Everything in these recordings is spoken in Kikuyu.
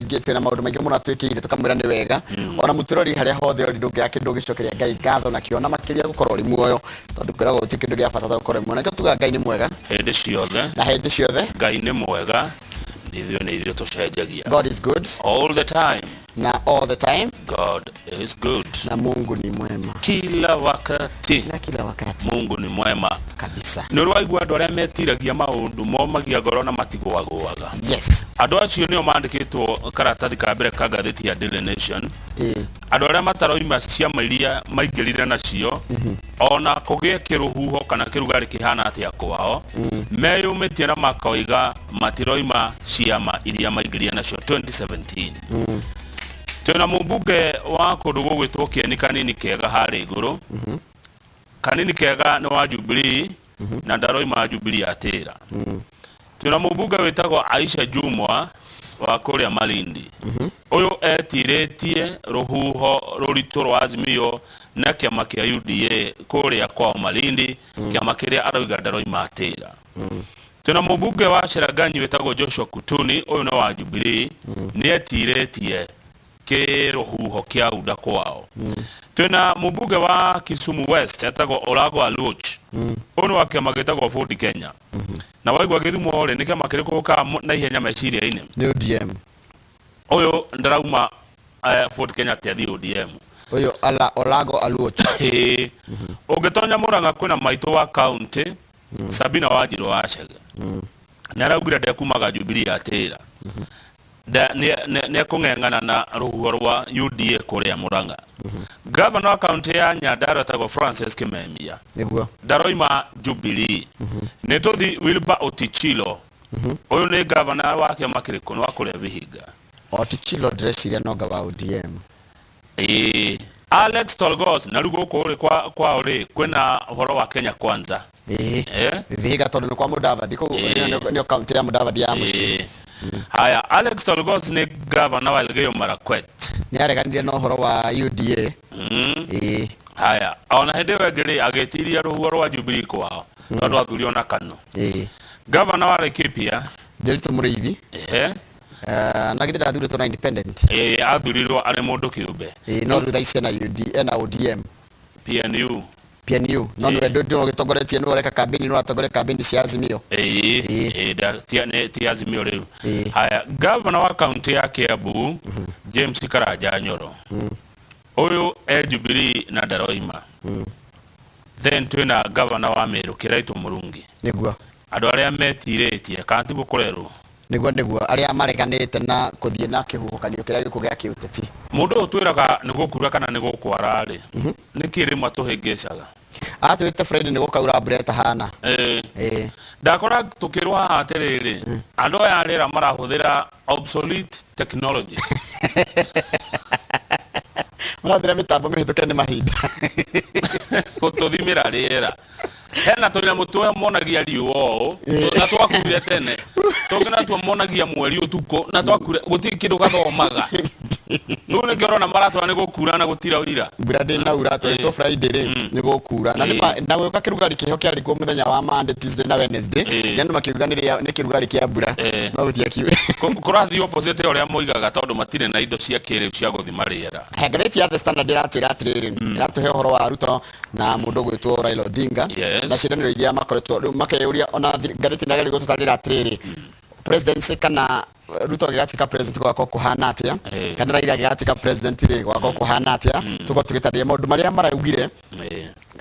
Maingĩ twĩna maũndũ maingĩ mũno atwĩkĩire, tũkamwĩra nĩ wega. Ona mũtũrori harĩa hothe ũrĩ, ndũngĩaga kĩndũ ũngĩcokeria Ngai ngatho nakĩo, na makĩria gũkorwo ũrĩ muoyo, tondũ kwĩragwo gũtirĩ kĩndũ gĩa bata ta gũkorwo wĩ muoyo. Na nĩkĩo tugaga Ngai nĩ mwega hĩndĩ ciothe. Na hĩndĩ ciothe. Ngai nĩ mwega, ithuĩ nĩ ithuĩ tũcenjagia. God is good all the time. Na all the time. God is good. Na Mungu ni mwema kila wakati. Na kila wakati. Mungu ni mwema. Kabisa. Nĩ ũrĩ waigua andũ arĩa metiragia maũndũ momagia ngoro na matigũagũaga? Yes. Andũ acio nĩo mandĩkĩtwo karatathi ka mbere ka ngathĩti ya Daily Nation. Andũ arĩa mataroima ciama iria maingĩrire nacio, ona kũgĩe kĩrũhuho kana kĩrugarĩ kĩhana atĩa kwao, meyũmĩtie na makoiga matiroima ciama iria maingĩrire nacio 2017. Twĩna mũmbunge wa kũndũ gũgwĩtwo Kĩeni Kanini Kega harĩa igũrũ. Kanini Kega nĩ wa Jubilee na ndaroima Jubilee atĩra. Twĩna mũmbunge wĩtagwo Aisha Jumwa wa kũrĩa Malindi. Ũyũ etirĩtie rũhuho rũritũ rwa Azimio na kĩama kĩa UDA kũrĩa kwao Malindi, kĩama kĩrĩa aroiga ndaroima atĩra. Twĩna mũmbunge wa Cherangany wĩtagwo Joshua Kutuni, ũyũ nĩ wa Jubilee, nĩ etirĩtie kĩrũhuho kĩa UDA kwao. Twĩna mũmbunge wa Kisumu West etagwo Olago Aluoch, ũyũ nĩ wa kĩama gĩtagwo Ford Kenya. Na waigua gĩthumo rĩ, nĩ kĩama kĩrĩkũ gũkaga na ihenya meciria-inĩ? Nĩ ODM. Ũyũ ndarauma Ford Kenya atĩ athiĩ ODM. Ũyũ Olago Aluoch. Ĩĩ. Ũngĩtonya Murang'a kwĩna maitũ wa county Sabina Wanjiru wa Chege. Nĩ araugire ndekumaga Jubilee atĩra. Nĩ ekũng'eng'ana na rũhuho rwa UDA kũrĩa Murang'a. Gavana wa kaunti ya Nyandarua etagwo Francis Kimemia. Ndaroima Jubilee. Nĩ tũthi Wilbur Otichilo. Ũyũ nĩ gavana wa kĩama kĩrĩkũ? Nĩ wa kũrĩa Vihiga. Otichilo ndĩreciria nonga wa ODM. Ĩĩ. Alex Tolgos na rĩu gũkũ rĩ kwao rĩ kwĩna ũhoro wa Kenya Kwanza. Eh? Vihiga tondũ nĩ kwa Mudavadi kũu. Nĩo kaunti ya Mudavadi ya mũciĩ. Haya, Alex Tolgos nĩ gavana wa Elgeyo Marakwet. Nĩ areganire na ũhoro wa UDA. Ĩĩ. Haya, ona hĩndĩ ĩyo ĩngĩ rĩ agĩtiria rũhuho rwa Jubilee kwao tondũ athurio na KANU. Gavana wa Laikipia Ndiritu Mũrĩithi. Ehe. Na githĩ ndathurĩtwo na independent? Ĩĩ, athurirwo arĩ mũndũ kĩũmbe. Ĩĩ, no rĩu thaa ici ena UD, ena ODM. PNU. PNU, no nĩwe ndũrona ũgĩtongoretie, nĩwe ũreka kambĩini, nĩwe ũratongoria kambĩini cia Azimio. Ĩĩ. Ĩĩ. Ĩĩ, ti Azimio rĩu. Haya, gavana wa kaunti ya Kiambu James Karanja Nyoro. Ũyũ e Jubilee na ndaroima. Then twĩna gavana wa Meru Kiraitũ Mũrungi. Andũ arĩa metirĩtie kana tiguo kũrerwo? Nĩguo, arĩa mareganĩte na kũthiĩ na kĩhuhũkanio kĩrĩa gĩkuo gĩa kĩũteti. Mũndũ ũyũ twĩraga nĩ gũkura kana nĩ gũkwara rĩ, nĩkĩ rĩmwe atũhĩngĩcaga? Atwĩrĩte Friday nĩ gũkaura mbura ĩtahana. Ĩĩ. Ndakora tũkĩrwo haha atĩrĩrĩ, andũ aya a rĩera marahũthĩra obsolete technology. Marahũthĩra mĩtambo mĩhĩtũke nĩ mahinda. Gũtũthimĩra rĩera. Hena tũnyamũ tũrĩa monagia riũa ũũ na twakuire tene, tũngĩ natuo monagia mweri ũtukũ na twakuire, gũtirĩ kĩndũ gathomaga. Rĩu nĩkĩo ũrona maratwara nĩ gũkura na gũtiraura. Mbura ndĩnaura, tweritwo Friday rĩ nĩ gũkura na na gũka kĩrugarĩ kĩho kĩarĩ kuo mũthenya wa Monday, Tuesday na Wednesday. Andũ makiuga nĩ kĩrugarĩ kĩa mbura, no gũtiakiure. Kũrathiĩ opposite ya ũrĩa moigaga tondũ matirĩ na indo cia kĩrĩu cia gũthima rĩera. He ngathĩti ya The Standard ĩratwĩra atĩrĩrĩ, ĩratũhe ũhoro wa Ruto na mũndũ ũgwĩtwo Raila Odinga na ciĩranĩro iria makoretwo rĩu makeyũria. Ona ngathĩti ĩno ĩrageria gũtũtarĩra atĩrĩrĩ, presidency kana Ruto agĩgatuĩka president gwakorwo kũhana atĩa, kana Raila agĩgatuĩka president rĩ gwakorwo kũhana atĩa. Tũkorwo tũgĩtarĩria maũndũ marĩa maraugire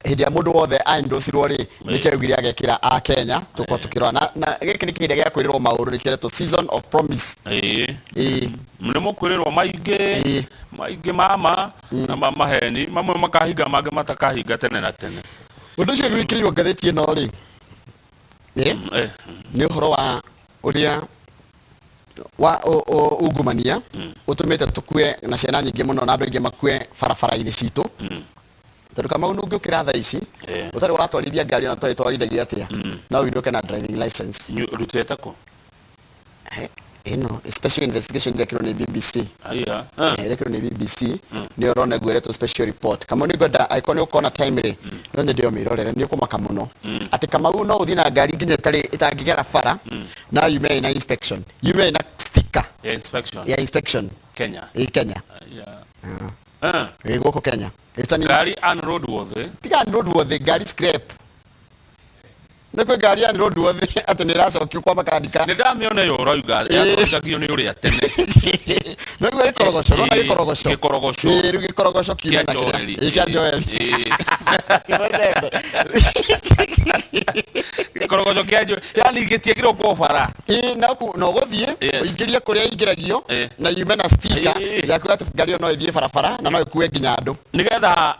hĩndĩ ĩrĩa mũndũ wothe aendocirwo rĩ, nĩkĩo augire agekĩra a Kenya. Tũkorwo tũkĩrora na gĩkĩ nĩ kĩhinda gĩa kwĩrĩrwo maũndũ, nĩkĩo season of promise. Ĩĩ. Nĩ mũkwĩrĩrwo maingĩ maingĩ mama na maheni mamwe makahinga, mangĩ matakahinga tene na tene. Ũndũ ũcio wĩkĩrĩirwo ngathĩti ĩno rĩ, nĩ ũhoro wa ũrĩa wa ungumania ũtũmĩte tũkue na ciana nyingĩ mũno na andũ aingĩ makue barabara-inĩ citũ, tondũ Kamau ũngĩũkĩra thaa ici ũtarĩ watwarithia ngari ona ũtarĩ twarithagia atĩa, no ũinũke na driving license. Rutĩte kũ? Ĩno special investigation ĩrekĩrwo nĩ BBC. Aya. Ĩrekĩrwo nĩ BBC, nĩyo ũrona ĩguo ĩretwo special report. Kamau, nĩ ngwenda angĩkorwo nĩ ũkona time rĩ, no nyende ũmĩrorere. Nĩ ũkũmaka mũno atĩ Kamau no ũthiĩ na ngari nginya ĩtarĩ ĩtangĩgera bara na yume ĩna inspection, yume ĩna stick. sticker Ya inspection. Ya inspection. Kenya. Ĩ Kenya. Yeah. Ĩ gũkũ Kenya. It's an Ngari unroadworthy. Tiga roadworthy, ngari scrap. Nĩ kwĩ ngari ya roadworthy atĩ nĩ ĩracokio kwa makanika. Nĩ ndamĩona ĩyo ũrauga yatwarithagio nĩ ũrĩa tene. Nĩguo gĩkorogoco, nona gĩkorogoco. Gĩkorogoco. Ĩ rĩu gĩkorogoco kiuma Kĩa na kĩrĩa. Joeli. Ĩ kĩa Joeli. Ĩ. Gĩkorogoco kĩa Joeli. Yani gĩtiagĩrĩirwo gũkorwo bara. Ĩ na no ũgũthiĩ ũingĩrie kũrĩa ingĩragio na yume na sticker ya kuga atĩ ngari ĩyo no ĩthiĩ barabara na no ĩkue nginya andũ. Nĩgetha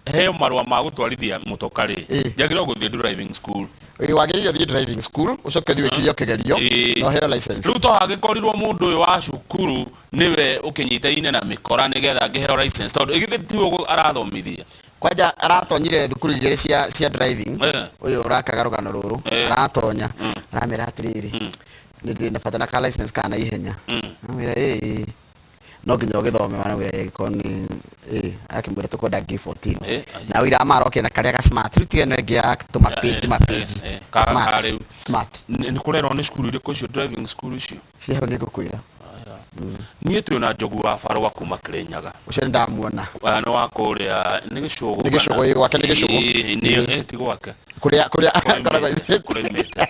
heo marũa ma gũtwarithia mũtoka rĩ, njagĩrĩirwo gũthiĩ driving school. Ĩ wagĩrĩire ũthiĩ driving school, ũcoke ũthiĩ wĩkithio kĩgerio na ũheo license. Rĩu to hagĩkorirwo mũndũ ũyũ wa cukuru nĩwe ũkĩnyitaine na mĩkora nĩgetha angĩheo license, tondũ ĩgithĩ tiwe arathomithia. Kwanja aratonyire thukuru igĩrĩ cia driving. Ũyũ ũrakaga rũgano rũrũ aratonya aramera atĩrĩrĩ, nĩ ndĩ na bata na ka license ka naihenya. Amwĩra ĩ no nginya ũgĩthome, wanamwĩra ĩ korwo nĩ ĩ akĩmwĩra tũkwenda ngiri 14. Na ũira amarokire na karĩa ga smart rĩu tiga ĩno ĩngĩ ya tũmapĩnji mapĩnji. Ka rĩu. Smart. Nĩ kũrerwo nĩ cukuru irĩkũ icio, driving school icio? Cia hau nĩ ngũkwĩra. Niĩ twĩ na Njogu wa Barũa kuma Kĩrĩnyaga. Ũcio nĩ ndamuona. Nĩ wa kũrĩa nĩ Gĩcũgũ. Nĩ Gĩcũgũ, ĩ, gwake nĩ Gĩcũgũ. Ĩ, ti gwake. Kũrĩa akoragwo aimĩte. Kũrĩa aimĩte.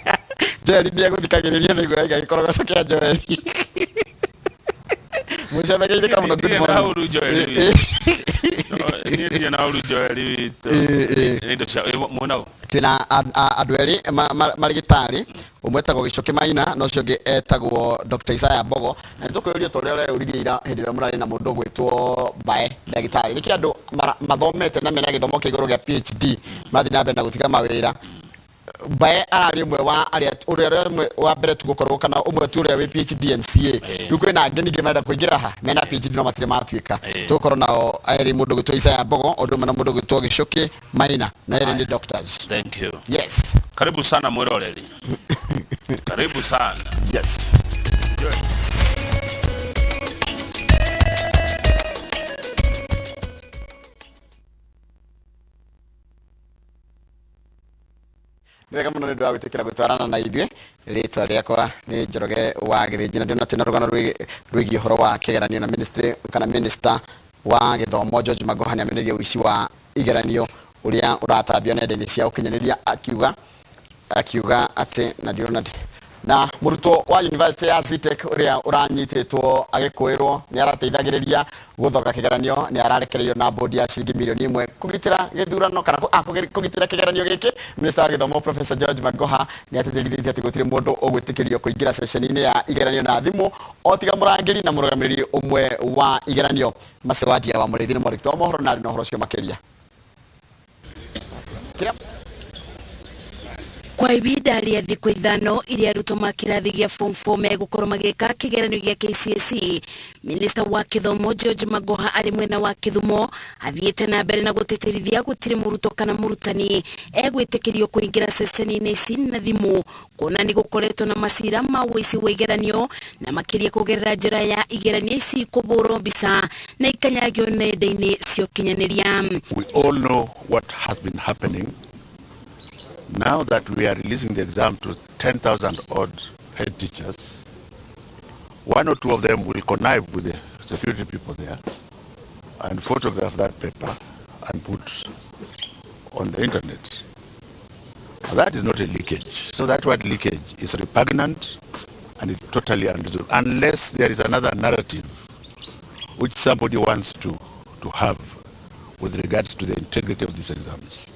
Joeli nĩ egũthikagĩrĩria nĩguo aiga gĩkorogoco kĩa Joeli. Mũcemegeire mũno, good Ndirĩ na morning. ũru Joeli witũ. Niĩ ndirĩ na ũru Joeli witũ. Nĩ indo cia mwena ũ? Twĩna andũ erĩ marĩ gĩtarĩ, ũmwe etagwo Gĩcũkĩ Maina na ũcio ũngĩ etagwo Dr. Isaiah Mbogo, na nĩ tũkwĩũria ta ũrĩa ũreyũririe ira hĩndĩ ĩrĩa mũrarĩ na mũndũ ũgwĩtwo Mbae ndagĩtarĩ, nĩkĩ andũ mathomete na mena gĩthomo kĩa igũrũ gĩa PhD marathiĩ na mbere na gũtiga mawĩra? Mbae ararĩ ũmwe wa arĩa ũrĩa ũmwe wa mbere tu gũkorwo kana ũmwe tu ũrĩa wĩ PhD MCA. Rĩu kwĩna angĩ ningĩ marenda kũingĩra ha mena PhD no matirĩ matuĩka. Tũgũkorwo nao erĩ, mũndũ ũgwĩtwo Isaiah Mbogo ũndũ ũmwe na mũndũ ũgwĩtwo Gĩcũkĩ Maina, na erĩ nĩ doctors. Thank you. Yes. Karibu sana mwĩroreri. Karibu sana. Yes. Enjoy. Nĩ wega mũno nĩ ũndũ wa gwĩtĩkĩra gũtwarana na ithuĩ. Rĩtwa rĩakwa nĩ Njoroge wa Gĩthĩnji na ndĩrona twĩna rũgano rwĩgiĩ ũhoro wa kĩgeranio na ministry kana minister wa gĩthomo George Magoha nĩ amenereirie ũici wa igeranio ũrĩa ũratambio nenda-inĩ cia ũkinyanĩria, akiuga atĩ na ndirona na mũrutwo wa university ya Zetech ũrĩa ũranyitĩtwo agĩkũĩrwo nĩ arateithagĩrĩria gũthoga kĩgeranio nĩ ararekereirio na bodi ya ciringi mirioni 1 kũgitĩra gĩthurano kana kũgitĩra kĩgeranio gĩkĩ. Minister wa gĩthomo Professor George Magoha nĩ atĩtĩrithĩtie atĩ gũtirĩ mũndũ ũgwĩtĩkĩrio kũingĩra ceceni-inĩ ya igeranio na thimũ o tiga mũrangĩri na mũrũgamĩrĩri ũmwe wa igeranio. Macewadia wa Mũrĩithi nĩ mwandĩki wa mohoro na arĩ na ũhoro ũcio makĩria. Kwa ibinda rĩa thikũ 5 iria arutwo ma kĩrathi gĩa form 4 megũkorwo magĩka kĩgeranio gĩa KCSE, Minista wa gĩthomo George Magoha arĩ mwena wa Kĩthumo athiĩte na mbere na gũtĩtĩrithia gũtirĩ mũrutwo kana mũrutani egwĩtĩkĩrio kũingĩra ceceni-inĩ ici na thimũ, kuona nĩ gũkoretwo na macira ma ũici wa igeranio na makĩria kũgerera njĩra ya igeranio ici kũbũrwo mbica na ikanyagio nenda-inĩ cia ũkinyanĩria. We all know what has been happening. Now that we are releasing the exam to 10,000 odd head teachers, one or two of them will connive with the security people there and photograph that paper and put on the internet. Now that is not a leakage. So that word leakage is repugnant and it's totally unreasonable, unless there is another narrative which somebody wants to have with regards to the integrity of these exams.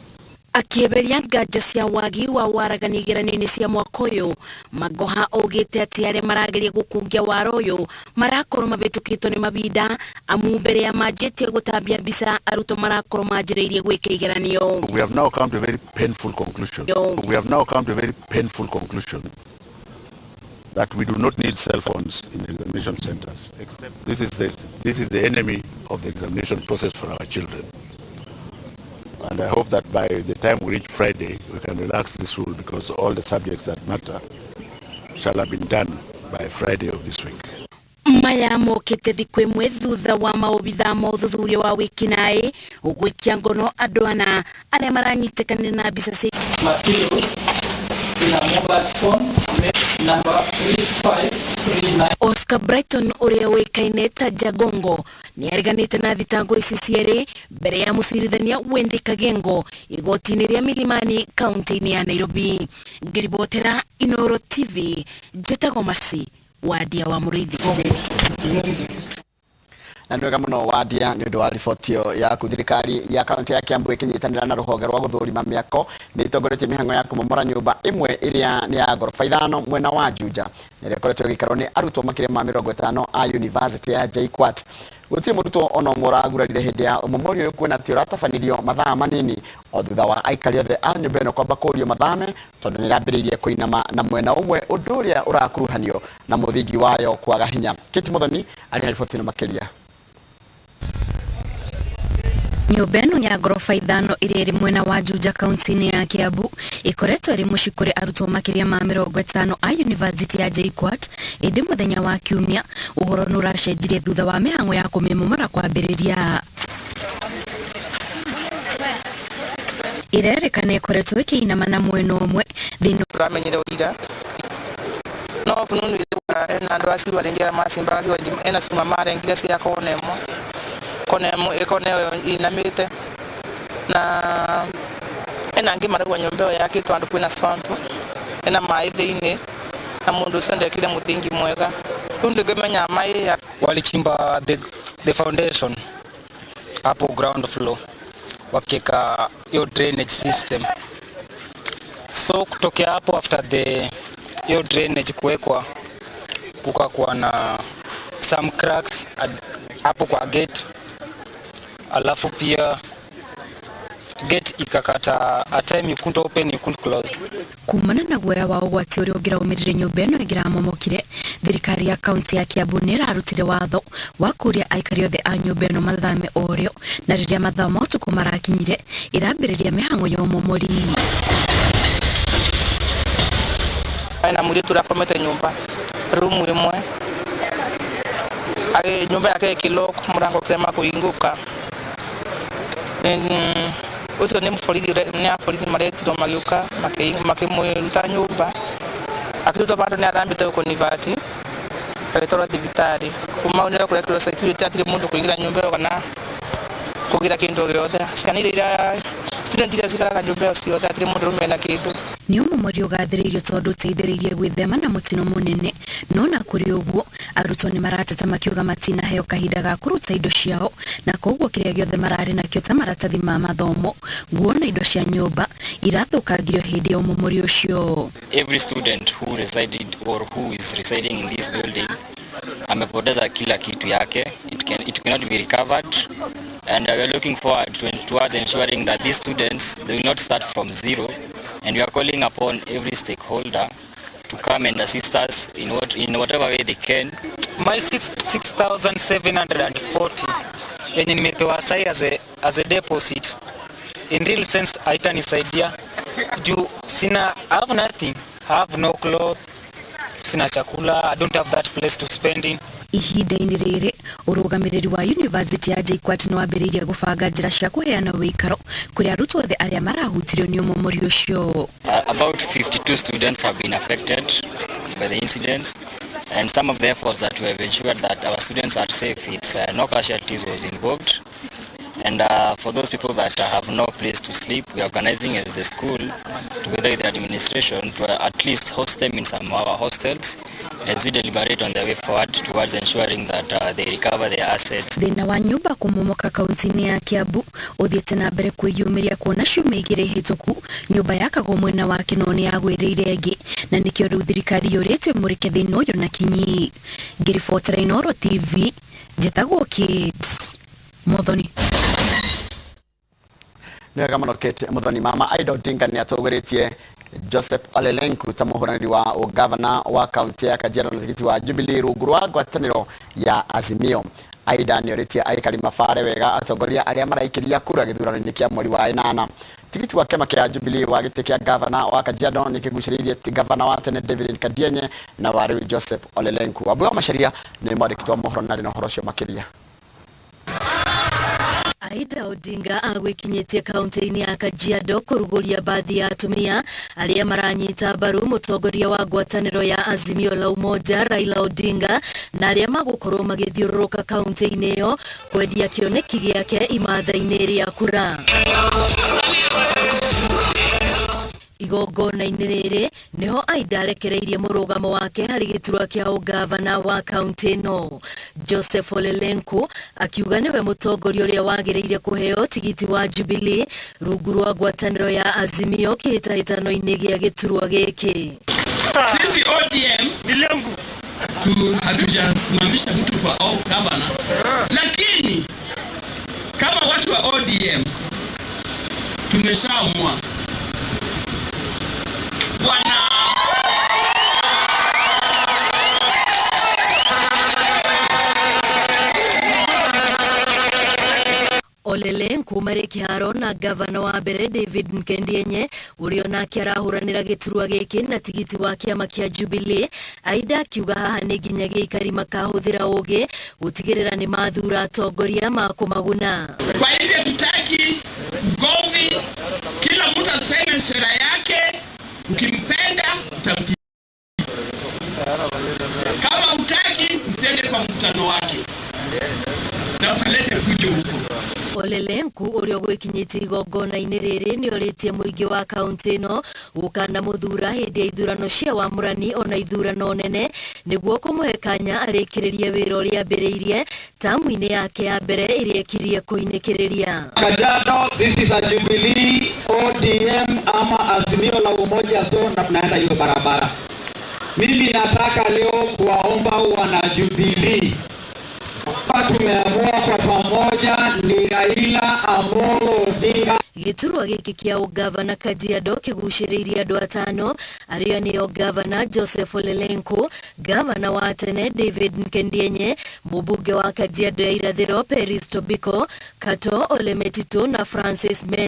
Akĩeberia nganja cia wagi wa waragania igeranio-inĩ cia mwaka ũyũ, Magoha augĩte atĩ arĩa marageria gũkungia wara ũyũ marakorwo mabĩtũkĩtwo nĩ mabinda, amu mbere ya manjĩtie gũtambia mbica arutwo marakorwo manjĩrĩirie gwĩka igeranio. We have now come to a very painful conclusion. Yo. We have now come to a very painful conclusion that we do not need cell phones in examination centers. Except this is the enemy of the examination process for our children. And I hope that by the time we reach Friday, we can relax this rule, because all the subjects that matter shall have been done by Friday of this week. Maya mokĩte thikũ ĩmwe thutha wa maobitha ma ũthuthuria wa wĩkinaĩ ũgũikia ngono andũ ana arĩa maranyitĩkanire na mbica cia material in a mobile phone number 35. Oscar Brighton ũrĩa ũĩkaine ta Jagongo nĩ areganĩte na thitango ici cierĩ mbere ya mũcirithania Wendy Kagengo igoti-inĩ rĩa Milimani kaunti-inĩ ya Nairobi. Ngĩribotera Inoro TV, njĩtagwo Masi Wadia wa Mũrĩithi. Na nĩ wega mũno Wadia nĩ ũndũ wa riboti ĩyo yaku. Thirikari ya kaunti ya Kiambu ĩkĩnyitanĩra na rũhonge rwa gũthũrima mĩako nĩ ĩtongoretie mĩhang'o ya kũmomora nyũmba ĩmwe ĩrĩa nĩ ya ngoroba ithano mwena wa Juja na ĩrĩa ĩkoretwo ĩgĩikarwo nĩ arutwo makĩria ma 50 a University ya JKUAT. Gũtirĩ mũrutwo ona ũmwe ũragurarire hĩndĩ ya ũmomori ũyũ kuona atĩ ũratabanirio mathaa manini o thutha wa aikari othe a nyũmba ĩno kwamba kũũrio mathame tondũ nĩ ĩrambĩrĩirie kũinama na mwena ũmwe ũndũ ũrĩa ũrakuruhanio na mũthingi wayo kwaga hinya. Kate Muthoni arĩ na riboti ĩno makĩria. Nyũmba ĩno ya ngoroba ithano ĩrĩa ĩrĩ mwena wa Juja kaunti-inĩ ya Kiambu ĩkoretwo ĩrĩ mũciĩ kũrĩ arutwo makĩria ma 50 a University ya JKUAT, ĩndĩ mũthenya wa Kiumia ũhoro nĩ ũracenjirie thutha wa mĩhang'o ya kũmĩmomora kwambĩrĩria. Ĩrerĩkana ĩkoretwo ĩkĩinama na mwena ũmwe thĩinĩ Turamenyire ira no fununu ena andu acio aringi aria macimbaga ciwa ena cuma marengire cia kona ĩmwe kona ĩmwe kona ĩyo inamĩte na ena angĩ marauga nyũmba ĩyo yakĩtwo handũ kwĩna swamp ena maĩ thĩinĩ na mũndũ ũcio ndekire mũthingi mwega rĩu ndũngĩmenya maĩ. Walichimba the foundation hapo ground floor wakiweka hiyo drainage system, so kutokea hapo after the hiyo drainage kuwekwa kukakuwa na some cracks hapo kwa gate, alafu pia gate ikakata, at time you couldn't open, you couldn't close. Kumana na guoya wa ũgwati ũrĩa ũngĩraumĩrire nyũmba ĩno ĩngĩramomokire, thirikari ya kaunti ya Kiambu nĩ ĩrarutire watho wa kũria aikari othe a nyũmba ĩno mathame o rĩo, na rĩrĩa mathaa ma ũtukũ marakinyire ĩrambĩrĩria mĩhang'o ya ũmomori. Ena mũirĩtu ũrakomete nyũmba rumu ĩmwe nyũmba yake ĩkĩlock mũrango ũkĩrema kũhingũka. Ũcio nĩ mũborithi, nĩ aborithi maretirwo magĩũka makĩmũruta nyũmba, akĩrutwo bandũ nĩ arambĩte gũkonivati agĩtwarwo thibitarĩ. Kuma hau nĩrĩo kũrekĩrwo security hatirĩ mũndũ kũingĩra nyũmba ĩyo kana kũgĩra kĩndũ o gĩothe. Ciana iria student iria cikaraga nyũmba ĩyo ciothe hatirĩ mũndũ ũrũme na kĩndũ. Nĩ ũmomori ũgathĩrĩirio tondũ ũteithĩrĩirie gwĩthema na mũtino mũnene, no na kũrĩ ũguo arutwo nĩ marateta makiuga matinaheo kahinda ga kũruta indo ciao na koguo kĩrĩa gĩothe mararĩ nakĩo ta maratathi ma mathomo, nguo na indo cia nyũmba irathũkangirio hĩndĩ ya ũmomori ũcio. Every student who resided or who is residing in this building amepoteza kila kitu yake. It cannot be recovered, and we are looking forward towards ensuring that these students, they will not start from zero, and we are calling upon every stakeholder to come and assist us in whatever way they can. My 6,740 yenye nimepewa sahi as a deposit, in real sense haitanisaidia juu sina, I have nothing, I have no cloth, sina chakula, I don't have that place to spend in. Ihinda-inĩ rĩrĩ ũrũgamĩrĩri wa University ya JKUAT nĩ wambĩrĩirie gũbanga njĩra cia kũheana ũikaro kũrĩ arutwo othe arĩa marahutirio nĩ ũmomori ũcio. About 52 students have been affected by the incident, and some of the efforts that we have ensured that our students are safe, it's no casualties was involved. And for those people that have no place to sleep, we are organizing as the school, together with the administration, to at least host them in some of our hostels as we deliberate on the way forward towards ensuring that they recover their assets. Thĩna wa nyũmba kũmomoka kaunti-inĩ ya Kiambu ũthiĩte na mbere kwĩyumĩria kuona ciumia igĩrĩ hĩtũku nyũmba yakagwo mwena wa Kinoo nĩ yagwĩrĩire ĩngĩ, na nĩkĩo rĩu thirikari yũrĩtio ĩmũrĩke thĩna ũyũ na kinyi. Ngĩribotera Inooro TV, njĩtagwo Kate Muthoni. Nĩ wega mũno Kate Muthoni. Mama Aida Odinga nĩ atongoretie Joseph Ole Lenku ta mũhũranĩri wa ũgavana wa kaunti ya Kajiado na tigiti wa Jubilee rungu rwa ngwatanĩro ya Azimio. Aida nĩ orĩtie aikari mabare wega atongoria arĩa maraikĩria kura gĩthurano-inĩ kĩa mweri wa ĩnana. Tigiti wa kĩama kĩa Jubilee wa gĩtĩ kĩa gavana wa Kajiado nĩ kĩgucĩrĩirie gavana wa tene David Kadienye na wa rĩu Joseph Ole Lenku. Wambui wa Macharia nĩ mwandĩki wa mohoro na arĩ na ũhoro ũcio makĩria. Aida Odinga agwikinyitie kaunti-inĩ ya Kajiado kũrugũria bathi ya atumia arĩa maranyita mbaru mũtongoria wa ngwatanĩro ya Azimio la Umoja Raila Odinga na arĩa magũkorwo magĩthiũrũrũka kaunti-inĩ ĩyo kwendia kĩoneki gĩake imatha-inĩ rĩa kura. Igongona-inĩ rĩrĩ niho Aida arekereirie mũrũgamo wake harĩ gĩturwa kĩa ũgavana wa kaunti ĩno. Joseph Ole Lenku akiuga nĩwe mũtongoria ũrĩa wagĩrĩire kũheo tigiti wa Jubilee rungu rwa ngwatanĩro ya Azimio kĩhĩtahĩtano-inĩ gĩa gĩturwa gĩkĩ. Sisi ODM hatujasimamisha mtu kwa gavana, lakini kama watu wa ODM tumeshaamua bwana Ole Lenku marĩ kĩharo na gavana wa mbere David Nkendienye ũrĩa onake arahũranĩra gĩturwa gĩkĩ na tigiti wa kĩama kĩa Jubilee. Aida akiuga haha nĩ nginyagia aikari makahũthĩra ũgĩ gũtigĩrĩra nĩ mathura atongoria makũmaguna. Kwa hivyo tutaki ugomvi, kila mtu aseme sera yake. Ukimpenda utampigia, kama hutaki usiende kwa mkutano wake na usilete fujo huko. Ole Lenku ũrĩa ũgwĩkinyĩtie igongona-inĩ rĩrĩ nĩ orĩtie mũingĩ wa kaunti ĩno gũkana mũthura hĩndĩ ya ithurano cia wamũrani ona ithurano nene nĩguo kũmũhe kanya arĩkĩrĩrie wĩra ũrĩa ambĩrĩirie tamu-inĩ yake ya mbere ĩrĩa ĩkirie kũinĩkĩrĩria. Kajiado, this is a Jubilee, ODM ama Azimio la Umoja zone na tunaenda hiyo barabara. Mimi nataka leo kuwaomba wana Jubilee, tumeamua kwa pamoja ni Raila Amolo Odinga. Gĩturwa gĩkĩ kĩa ũgavana Kajiado kĩgucĩrĩirie andũ atano arĩa nĩo gavana Joseph Ole Lenku, gavana wa tene David Nkendienye, mũmbunge wa Kajiado ya Irathĩro Peris Tobiko, Kato Ole Metito na Francis Men.